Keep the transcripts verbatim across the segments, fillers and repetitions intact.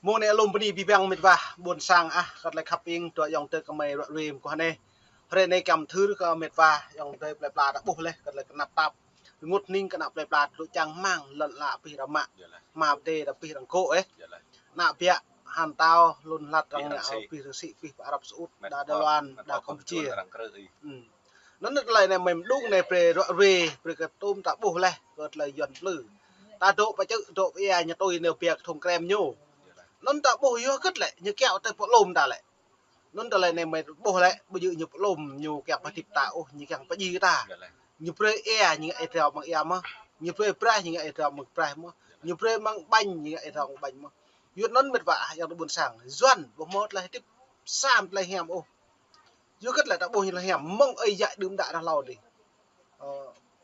Mơ̆ng anai alum bơni abih bang met wa ƀôn sang ah, kơ tơlơi khăp ing, dŏ ayŏng adơi gơmơi ruă ruê mơguah anai. Hrơi anai kiăng thâo kơ met wa ayŏng adơi plơi pla ta ƀuh laih, kơ tơlơi kơnăp tap. Rơngot hning kơ ană plơi pla dŏ čang rơmang, lŏn ala abih rơmang. Yơh lah. Mă pơdai ta abih rơngkŏ eh. Yơh lah. Ană biă, han tao, lŏn hlăt arăng ngă abih rơsĭ, abih pơ Arab Saudi, đa Đài Loan, đa Campuchia. Anŭn tơlơi anai mơ̆ng mơđung anai brơi ruă ruê, brơi kơ tơm ta ƀuh laih, kơ tơlơi Yuan plư. Ta dŏ pơ čư̆, dŏ pơ ia, ñu tui nao pia kơ thŭng krem ñu. Anŭn ta ƀuh yua hơget lĕ, ñu kiaŏ tui pơ lŏm ta lĕ. Anŭn tơlơi anai mơ̆ng ƀuh lĕ, ƀu djơ̆ ñu pơ lŏm, ñu kiăng pơdjai ta ôh, ñu kiăng pơdjai ta. Ñu brơi ia, ñu ngă ia drao mơ̆ng ia mơ̆n. Ñu brơi braih, ñu ngă ia drao mơ̆ng braih mơ̆n. Ñu brơi mơ̆ng ƀañ, ñu ngă ia drao mơ̆ng ƀañ mơ̆n. Yua anŭn met wa ah, ayŏng adơi ƀôn sang, Yuan ƀu hmâo tơlơi hơdip sa tơlơi hiam ôh. Yua hơget lĕ ta ƀuh ñu tơlơi hiam, mơ̆ng ơi yă đưm đă ră hlâo adih. Ơ,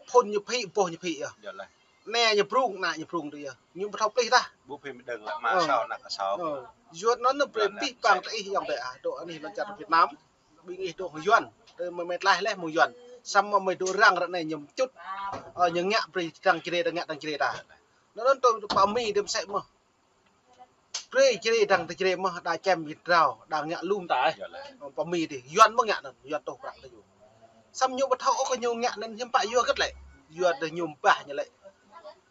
phŭn ñu phĭ, boh ñu phĭ yơh. Yơh lah. Anai ñu brung, ană ñu brung tui yơh. Ñu ƀu thâo pơplih tah. Ƀu phĭ mơđeng lah, mă sao ană kơ sao. Ơ, Yuan anŭn brơi abih bang tơ ih ayŏng adơi ah, dŏ anih lŏn čar Việt Nam. Ƀing ih dŏ hăng Yuan, tơ mơi mơi tlaih laih mơ̆ng Yuan. Samơ̆ mơi dŏ răng ră anai ñu čut. Ơ, ñu ngă brơi dăng Jrai, dăng ngă dăng Jrai ta. Anŭn anŭn tơ pơ Mi đêm sĕ mơ̆n. Brơi Jrai dăng tơ Jrai mơ̆n, đa čem Việt drao, đa ngă lŏm ta eh. Pơ Mi adih, Yuan mơ̆n ngă anŭn, Yuan tuh prăk tơ ñu. Samơ̆ ñu ƀu thâo ôh kơ ñu ngă anŭn hiư̆m pă yua hơget lĕ. Yua tơ ñu ƀah ñu lĕ.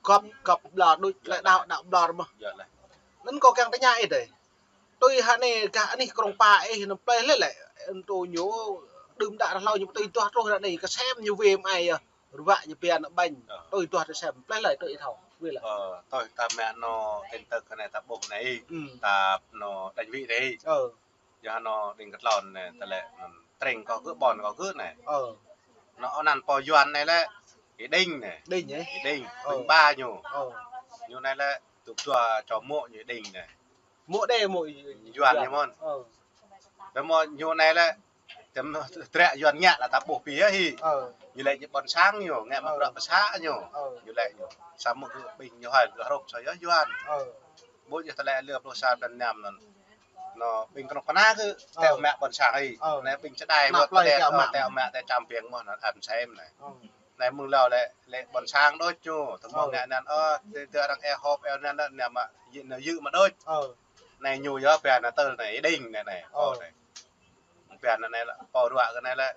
Gŏp, gŏp ƀlŏr đôč, lĕ đaŏ, đaŏ ƀlŏr mơ̆n. Anŭn kâo kiăng tơña ih dơi. Tui hă anai gah anih Krông Pa ih anŭn plơi lĕ lĕ. Anŭn tơ ñu đưm đă ră hlâo ñu tui duah truh ră anai kơsem ñu wê mơai yơh. Ruă ñu pia ană ƀañ. Tui duah tui sem. Plơi lĕ tui ih thâo. Wê lĕ. Ơ, tui ta mă anŏ tin tức anai ta ƀuh anai. Ta anŏ đơn vị anai. Ơ. Yua anŏ đing kơ tlôn anai, tơlơi anŭn tring kâo gơ̆ ƀôn kâo gơ̆ anai. Ơ. Anŏ anăn pô Yuan anai lĕ, Y Đinh anai. Đinh eh? Y Đinh, ƀing ba ñu. Ơ. Ñu anai lĕ, tŭk dua čô mô̆ ñu Y Đinh anai. Mô̆ đe, mô̆ Yuan ñu mơ̆n. Ơ. Tơ mô̆ ñu anai lĕ, tơm dră Yuan ngă lah ta ƀuh pih yơh hĭ. Ơ. Ñu lĕ ñu ƀôn sang ñu, ngă mă bruă pơsă ñu. Ơ. Ñu lĕ ñu. Samơ̆ kơ ƀing ñu hơi kơ hrŏp sa yơh Yuan. Ơ. Ƀu djơ̆ tơlơi lơ pluh sa blan năm anŭn. Anŏ ƀing kơnuk kơna kơ teo mă ƀôn sang hĭ. Ơ. Anai ƀing čơđai mơ̆n teo mă teo čăm piêng mơ̆n anŭn ăn sem anai. Ơ. Anai mơ̆ng hlâo lĕ, lĕ ƀôn sang đôč ñu. Tơmơ̆ ngă anŭn, ơ, tơ, tơ arăng ê hŏp, ê anŭn, anŭn mă, yơh, anŭn yơh mă đôč. Ơ. Anai ñu yơh pia anŭn tơl anai, Y Đinh anai, anai. Ơ. Ơ, anai. Pia anŭn anai lĕ, pô ruă kơ anai lĕ.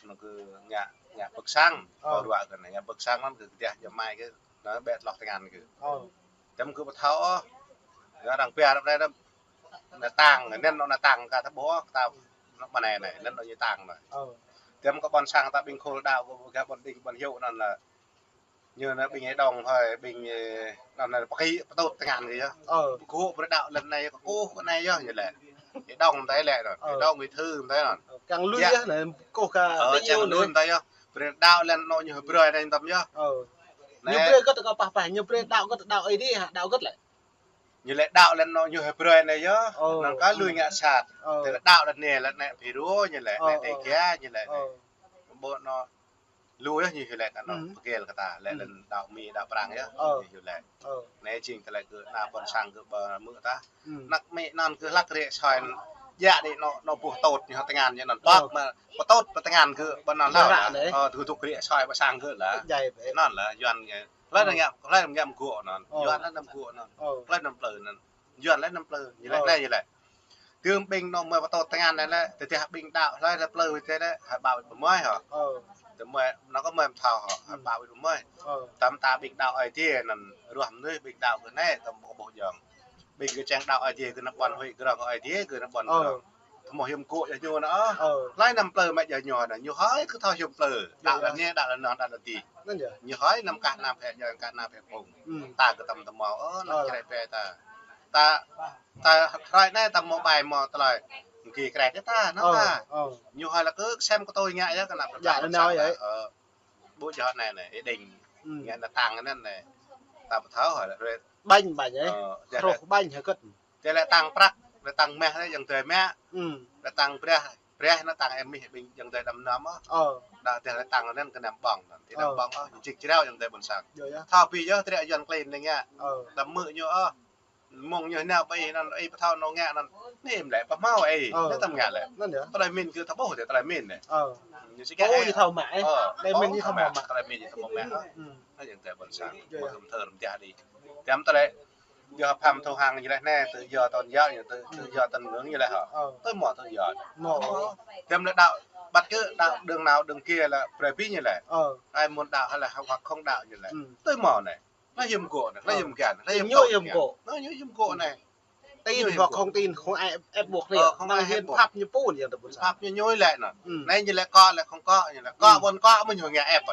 Anŭn kơ ngă, ngă pơ̆k sang. Ơ. Pô ruă kơ anai, ngă pơ̆k sang anŭn kơ kơtiah jơmai kơ, anŭn ƀĕ tloh tơngan kơ. Ơ. Tơm kơ ƀu thâo ôh. Yua arăng pia anŭn anai lĕ, anai tang, anŭn anŭn anai tang kơ ta ƀuh, ta anŭn mơ̆ng anai anai, anŭn anŭn ñu tang anai. Ơ. Tơm kơ ƀôn sang ta ƀing khul đaŏ kơ gah ƀôn Đinh, ƀôn Hiu anŭn lĕ. Ñu anai ƀing Y Đong hơi, ƀing, ơ, anŭn anai pơkĭ, pơtŭt tơngan kơ yơh. Ơ. Kơ brơi đaŏ lŏn anai, kơ kơ anai yơh, ñu lĕ. Y Đong mơtai lĕ anŭn. Ơ. Y Đong Mỹ Thư mơtai anŭn. Ơ, kiăng lui yơh, anai, kơ kơ. Ơ, kiăng lui mơtai yơh. Brơi đaŏ lŏn anŏ ñu Hêbrơ anai tơm yơh. Ơ. Anai. Ñu brơi hơget kơ pah pah, ñu brơi đaŏ hơget, đaŏ Ơi Adai hă, đaŏ hơget lĕ. Ñu lĕ đaŏ lŏn anŏ ñu Hêbrơ anai yơh. Ơ, anŭn kơ lui ngă sat. Ơ. Tơlơi đaŏ lŏn anai lĕ anai Phi Rô ñu lĕ, anai Tê Gia ñu lĕ. Ơ. Ƀu anŏ lui yơh ñu hyu lĕ kơ anŏ pơgel kơ ta, lĕ lŏn đaŏ Mi đaŏ Prang yơh, ñu hyu lĕ. Ơ. Anai jing tơlơi kơ ană ƀôn sang kơ ƀu hmư̆ ta. Anăk Mi anŭn kơ hlăk rĕ soi, djă đĭ anŏ, anŏ ƀuh tŭt ñu tơngan ñu anŭn pŏk mă, pơtŭt pơtơngan kơ ƀu anŭn hlâo. Ơ, tŭ tŭk rĕ soi ƀu sang kơ lĕ. Anŭn lĕ Yuan ñu Hlơi anăm ngă, hlơi anăm ngă mơguah anŭn. Ơ. Yuan hlơi anăm mơguah anŭn. Ơ. Hlơi anăm plư anŭn. Yuan hlơi anăm plư. Ñu lĕ, ơ, anai ñu lĕ. Tơm ƀing anŏ mơi pơtô tơngan anai lĕ, tơdah ƀing đaŏ hlơi lĕ plư tơlơi lĕ, hă ƀaŏ wĭt pơmơi hŏ. Ơ. Tơmơi, anŭn kơ mơi mơthâo hŏ, hă ƀaŏ wĭt pơmơi. Ơ. Tơm ta ƀing đaŏ Ơi Adai anŭn, ruah mơnuih ƀing đaŏ kơ anai, tơm ƀu ƀuh jơ̆ng. Ƀing kơ čang đaŏ Ơi Adai kơ anăm ƀuăn huĭ grong, Ơi Adai kơ anăm ƀuăn grong. Ơ. Tơmơi hiư̆m kơ yơh ñu anŭn. Ơ. Hlơi anăm plư mă yơh ñu anŭn. Ñu hơi kơ thâo hiư̆m plư. Đaŏ lŏn anai, đaŏ lŏn anŭn, đaŏ lŏn adih. Anŭn yơh. Ñu hơi anăm kah anăp hĕ yơh, kah anăp hĕ phung. Ta kơ tơm tơmâo, ơ, anăm čơrĕ pĕ ta. Ta, ta hrơi anai ta mơ̆ ƀai mơ̆ tơlơi. Mơ̆ng kơ krĕt ta, anŭn ta. Ơ. Ñu hơi lăk kơ sem kơ tui ngă yơh, kơ anăp ta. Ơ. Ƀu djơ̆ anai anai, Y Đinh. Ngă anai tang anai anai. Ta ƀu thâo hơi lăk. Ƀañ, ƀañ, ơ. Ơ, truh ƀañ hơi kơ̆t. Tơlơi tang prăk, tơlơi tang mah, tơlơi yang tơlơi mă. Tơlơi tang braih, braih anŭn tang ơ mih ƀing yang tơlơi đăm năm ôh. Ơ. Đa tơlơi tang anŭn kơ năm ƀơ̆ng anŭn. Tơlơi năm ƀơ̆ng ôh, jik jrao yang tơlơi ƀôn sang. Yơh, yơh. Thâo pih yơh, tơlơi Yuan klin anai ngă. Ơ. Tơm mơ̆ ñu ôh. Mơ̆ng ñu nao ƀai anŭn, ih pơthâo anŏ ngă anŭn. Anai mơ̆ lĕ, pơhmâo ih. Ơ. Anai tơm ngă lĕ. Anŭn yơh. Tơlơi min kơ thâo ƀuh tơlơi min anai. Ơ. Ñu sĭ kơ ih thâo mă ih. Ơ. Tơlơi min ñu thâo mă. Tơlơi min ñu thâo mă. Anai yang tơlơi ƀôn sang. Yơh, yơh. Mơ̆ kơ thơr mơ̆ djă đĭ. Tơm tơlơi Yua Phạm Thu Hằng ñu laĭ anai, tự do tôn giáo ñu, tự, tự do tín ngưỡng ñu laĭ hă. Tui mơ̆ tự do. Mơ̆. Tơm lĕ đaŏ, bất cứ đaŏ đường nào đường kia là brơi ƀing ñu laĭ. Ai muốn đaŏ hay là hoặc không đaŏ ñu laĭ. Tui mơ̆ anai. Nó hiam gộ anai, nó hiam gan, nó hiam tôn giáo. Nó hiam gộ anai. Tin hoặc không tin, không ai ép buộc. Không ai ép buộc. Hiến pháp ñu pun yang tơpun. Hiến pháp ñu ñu laĭ anŭn. Anai ñu laĭ có, laĭ không có, ñu laĭ có, ƀôn có, mơ̆ ñu ngă ép.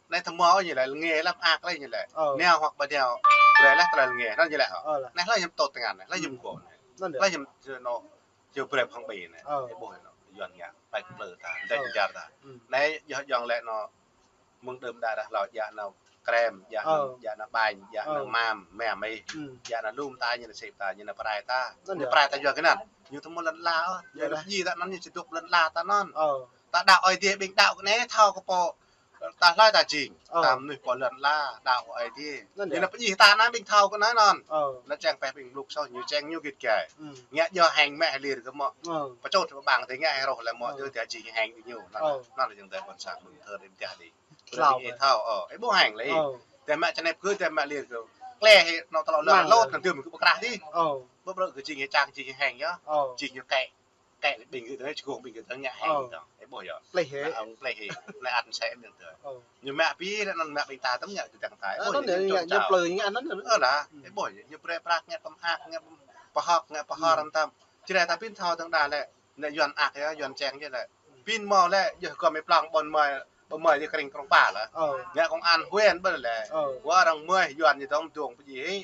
Anai thâo mơ̆ ñu laĭ, lĕ ngă lăm ak laĭ ñu laĭ. Nao hoặc ƀu nao, brơi laih tơlơi ngă, anŭn ñu laĭ hă. Anai laĭ hiam tŏt tơngan anai, laĭ hiam gô anai. Laĭ hiam, anŭn, yua brơi phăng ƀing anai. Ih ƀuh anŭn, Yuan ngă, pai plư ta, dĕ jar ta. Anai, yua Yuan laĭ anŭn, mơ̆ng đưm đă ră hlâo, djă anŭn krem, djă anŭn, djă anŭn ƀañ, djă anŭn mam, mam ih. Djă anŭn lŏm ta, ñu anŭn sĭp ta, ñu anŭn prai ta. Ñu prai ta yua kơ anŭn. Ñu thâo mơ̆ lŏn ala, ñu anŭn pơjing ta anŭn, ñu či dŏ lŏn ala ta anŭn. Ta đaŏ Ơi Adai, ƀing đaŏ kơ anai, thâo kơ pô. Ta hlơi ta jing, ta mơnuih pô lŏn ala, đaŏ Ơi Adai. Anŭn ñu anŭn pơjing ta anŭn, ƀing thâo kơ anŭn anŭn. Anŭn čang pĕ ƀing mluk soh, ñu čang ñu git gai. Ngă yua hăng mă lir kơ mơ̆. Pơčôt pơƀang tơ ngă hăng roh lĕ mơ̆, tơ ta jing hăng ñu. Anŭn, anŭn lĕ jing ta ƀôn sang mơ̆ng thơ đêm tiah đi. Thâo, ih thâo, ơ, ih ƀuh hăng lĕ. Tơ mă čơnep kơ, tơ mă lir kơ. Klĕ hĭ, anŭn tơlŏ lŏn lŏt, anŭn tơm kơ pơkrah đi. Ƀu brơi kơ jing hăng čang, jing hăng yơh. Jing ñu kĕ. Kĕ ƀing gơ̆ tơ, čơgông ƀing gơ̆ tơ ngă hăng tơ. Ih ƀuh yơh. Plih hĭ. Anŭn plih hĭ. Anai ăt sĕ mơ̆n tơ. Ñu mă pi, anŭn mă ƀing ta tơm ngă tơdang ta. Ih ƀuh yơh, ñu plư ngă anŭn. Ơ lah, ih ƀuh yơh, ñu brơi prăk ngă pơmhak, ngă pơhŏk, ngă pơhor anŭn tơm. Či rai ta pin thâo tơdang đa lĕ. Anai Yuan ak yơh, Yuan čang yơh lĕ. Pin mơ̆ lĕ, yơh gơ̆ mă plŏng ƀôn mơi, ƀôn mơi yơh kring krong pa lah. Ngă công an huyện ƀơi lĕ. Wơ̆t arăng mơi, Yuan ñu dŏng dŏng pơjing hĭ.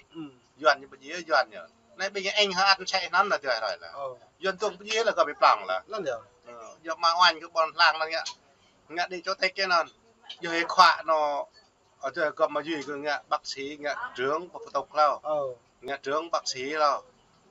Yuan ñu pơjing, Yuan ñu. Anai ƀing ñu eng hă ăt sĕ anŭn lah tui hrơi lah. Yuan dŏng pơjing lah gơ̆ mă plŏng lah. Anŭn yơh. Yơh mă uañ kơ ƀôn hlang anŭn ngă. Ngă đi chủ tịch kơ anŭn. Yơh hĭ khua anŭn. Ơ, tơ gơ̆ mă yui kơ ngă bác sĩ, ngă trưởng pơtŭk hlâo. Ngă trưởng bác sĩ hlâo.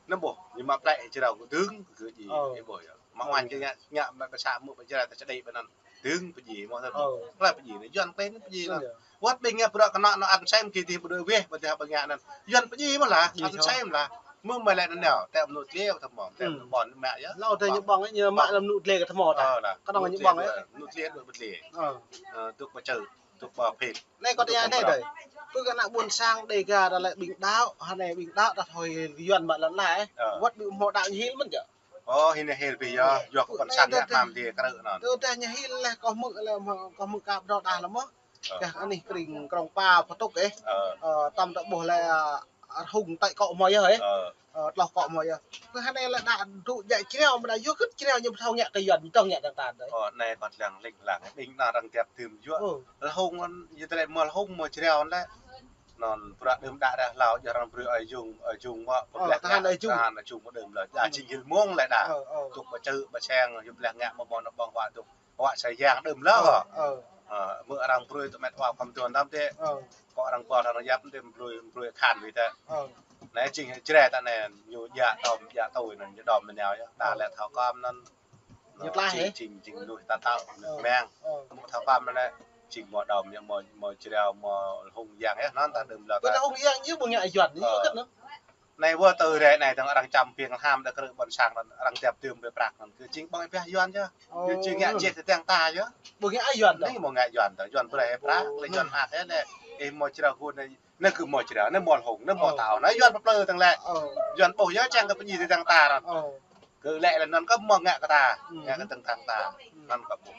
Anŭn ƀuh, ñu mă plĕ jrao kơ dơ̆ng kơ ji, ih ƀuh yơh. Mă uañ kơ ngă, ngă mă pơsă mơ̆ pơjrao ta čơđai ƀơi anŭn. Dơ̆ng pơjing mơ̆ tơ. Hlơi pơjing anai, Yuan klĕ anŭn pơjing lah. Wơ̆t ƀing ngă bruă kơnŏ anŭn ăt sem kơ dih ƀu dŏ weh, ƀu dih ƀu ngă anŭn. Yuan pơjing mơ̆ lah, ăt sem lah. Mơ̆ mơi lĕ anŭn nao, tơ mơnuih tliê, tơ mơ̆, tơ mơnuih ƀôn mă yơh. Lŏ tơ ñu ƀơ̆ng ñu mă lăm mơnuih tliê kơ tơmơ̆ ta. Kơnŏ ñu ƀơ̆ng yơh. Mơnuih tliê dŏ pơtliê. Dŏ pơčơ̆. Tŭk ƀơ̆ phĭt. Anai kâo tơña anai đơi. Pơ kơ ană ƀôn sang Đêga ta lĕ ƀing đaŏ, hă anai ƀing đaŏ ta thâo Yuan mă lŏn ala. Wơ̆t ƀing hmâo đaŏ ñu hil mơ̆n yơh. Ơ, hil anai hil ƀing yơh, yua kơ ƀôn sang ngă tơm dih krư̆ anŭn. Tơ tơdah ñu hil lĕ kâo hmư̆ lĕ, kâo hmư̆ kơ ƀrô đah lăm mơ̆. Kah anih kring krong pa pơtŭk ih. Ơ, tơm ta ƀuh lĕ, ơ, rơhung tơi kŏ hmâo yơh ih. Ơ, tloh kŏ hmâo yơh. Pơ hă anai lĕ đaŏ dŏ djă jrao, mă đaŏ yua kơ jrao ñu thâo ngă kơ Yuan, ñu thâo ngă kơ ta đơi. Ơ, anai kâo lăng ling lang, ƀing anŭn arăng tiap tơm yua. Rơhung anŭn, yua tơlơi mơ̆ rơhung mơ̆ jrao lĕ. Anŭn bruă đưm đă ră hlâo yơh arăng brơi Ơi Jung, Ơi Jung mơ̆, pơblah ngă, Ơi Jung mơ̆ đưm lĕ. Đa jing hil mơ̆ng lĕ đa. Tŭk pơčơ̆, pơseng, yua pơblah ngă mơ̆ ƀôn, ƀôn huă tŭk. Huă sa yang đưm lĕ hă. Mơ̆ arăng brơi tơ met wa khŏm tuan tơm tê. Kơ arăng ƀuh arăng yap tê brơi, brơi khan wĭt tê. Anai jing jreh ta anai ñu djă tơm, djă tui anŭn ñu đom mơ̆ nao yơh. Đa lĕ thâo kơm anŭn. Ñu tlaih hă? Jing, jing, jing mơnuih ta thâo, mơnuih mơ̆ng. Mơ̆ thâo pam anai, jing mơ̆ đom, ñu mơ̆, mơ̆ jrao, mơ̆ rơhung yang yơh, anŭn ta đưm lĕ ta. Rơhung yang ñu ƀu ngă Yuan, ñu kơt anŭn. Anai wơ̆t tơ rai anai dơ̆ng arăng čăm ƀing lăm đa krư̆ ƀôn sang anŭn, arăng tiap tơm ƀơi prăk anŭn, kơ jing ƀơ̆ng ƀiă Yuan yơh. Kơ jing ngă jeh tơdang ta yơh. Ƀu ngă Yuan ta. Anai mơ̆ ngă Yuan ta, Yuan brơi prăk, lĕ Yuan ak yơh lĕ. Ih mơ̆ jrao hŭn anai, anai kơ mơ̆ jrao, anai mơ̆ rơhung, anai mơ̆ thâo, anai Yuan pơplư tơdang lĕ. Yuan ƀuh yơh čang kơ pơjing tơdang ta anŭn. Kơ lĕ lĕ anŭn kơ mơ̆ ngă kơ ta, ngă kơ tơdang ta. Anŭn kơ ƀuh.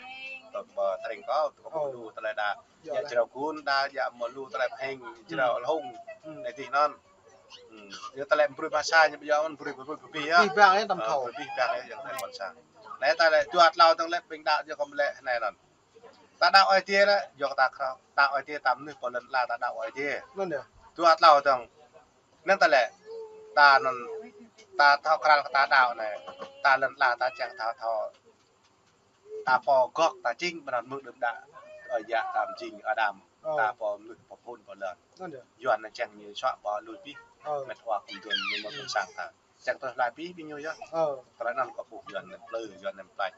Kơ ƀuh tơring kơ, kơ ƀuh lu tơlơi đa. Djă jrao gun đa, djă mơ̆ lu tơlơi pơhing, jrao rơhung. Anai tih anŭn. Yua tơlơi brơi bahasa ñu ƀu djơ̆ mơ̆n brơi pơpih yơh. Pơpih ƀang yơh tơm thâo. Pơpih ƀang yơh yang tơlơi ƀôn sang. Anai ta lĕ dua tlâo tơdang lĕ ƀing đaŏ yơh kơ mơ̆ lĕ anai anŭn. Ta đaŏ Ơi Adai lĕ, yua kơ ta krao, ta Ơi Adai ta mơnuih pô lŏn ala ta đaŏ Ơi Adai. Anŭn yơh. Dua tlâo dơ̆ng. Anŭn ta lĕ, ta anŭn, ta thâo krăn kơ ta đaŏ anai, ta lŏn ala ta čang ta thâo, ta pô gŏk ta jing, ƀơi anŭn mơ̆ng đưm đă, ơ, yua ta jing Adam, ta pô mơnuih pô phŭn pô lŏn. Anŭn yơh. Yuan anŭn čang ñu suă pô lui pih, met wa khŏm tuan ñu mơ̆ ƀôn sang ta. Čang tơlơi hlai pih ƀing ñu yơh. Tơlơi anŭn kơ ƀuh Yuan anŭn plư, Yuan anŭn plač.